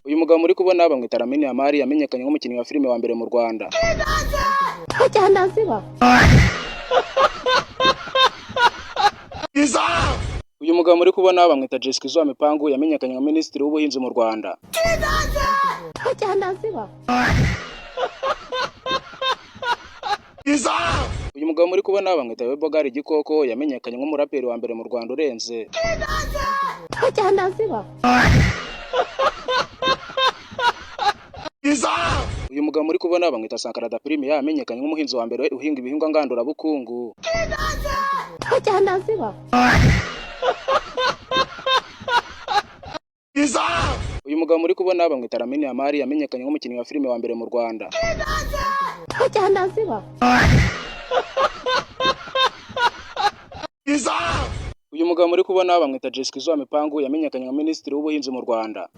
Uyu mugabo muri kubona bamwita Lamine Yamal, yamenyekanye nk'umukinnyi wa filime wa mbere mu Rwanda. Uyu mugabo muri kubona bamwita Jessica Izuwa Mipangu, yamenyekanye nka Minisitiri w'Ubuhinzi mu Rwanda. Uyu mugabo muri kubona bamwita Webogari Igikoko, yamenyekanye nk'umuraperi wa mbere mu Rwanda urenze. Uyu mugabo muri kubona bamwita Sankara da Premier, yamenyekanye nk'umuhinzi wa mbere uhinga ibihingwa ngandurabukungu. Uyu mugabo muri kubona bamwita Lamine Yamal, yamenyekanye nk'umukinnyi wa filime wa mbere mu Rwanda. Uyu mugabo muri kubona bamwita Jessica Izuwa Mipangu, yamenyekanye nka Minisitiri w'Ubuhinzi mu Rwanda.